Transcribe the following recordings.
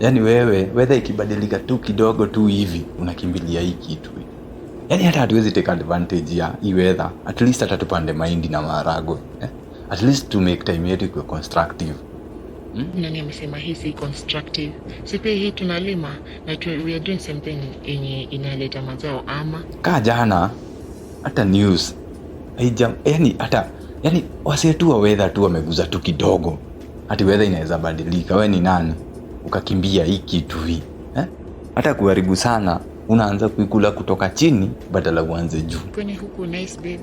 Yaani wewe, weather ikibadilika tu kidogo tu hivi, unakimbilia hii kitu. Yaani hata hatuwezi take advantage ya hii weather. At least hata tupande mahindi na maharagwe. Eh? At least to make time yetu ikuwe constructive. Nani amesema hii si constructive? Si pia hii tunalima na we are doing something yenye inaleta mazao, ama? Kaa jana hata news haija, yani hata, yani wasee tu wa weather tu wameguza tu kidogo hati weather inaweza badilika. We ni nani ukakimbia hii kitu hii, eh? Hata kuharibu sana, unaanza kuikula kutoka chini badala uanze juu. Kwani huku nice, babe?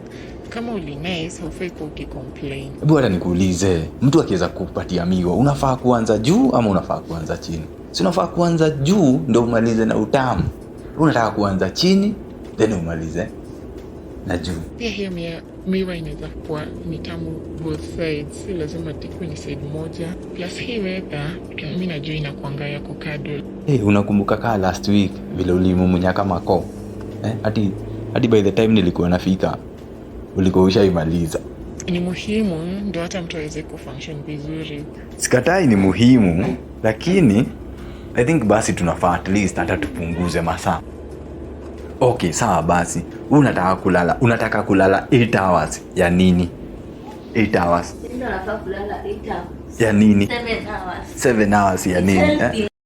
Kama uli nice, haufai kuwa ukicomplain. Hebu hata nikuulize, mtu akiweza kupatia miwa, unafaa kuanza juu ama unafaa kuanza chini? Si unafaa kuanza juu ndo umalize na utamu? Unataka kuanza chini then umalize na juu. Pia hiyo miwa inaweza kuwa ni tamu both sides, si lazima ikuwe ni side moja. Plus hii weather, mi najua inakuanga ya kucuddle. Hey, unakumbuka kaa last week vile ulimumunya kama ko, eh? Hadi by the time nilikuwa nafika ulikuwa ushaimaliza. Ni muhimu ndo hata mtu aweze kufunction vizuri. Sikatai ni muhimu, lakini I think basi tunafaa at least hata tupunguze masaa. Okay, sawa basi. Unataka kulala 8 hours ya nini? 8 hours Ndio nafaa kulala 8 hours. ya nini? 7 hours. 7 hours ya nini, eh? Healthy.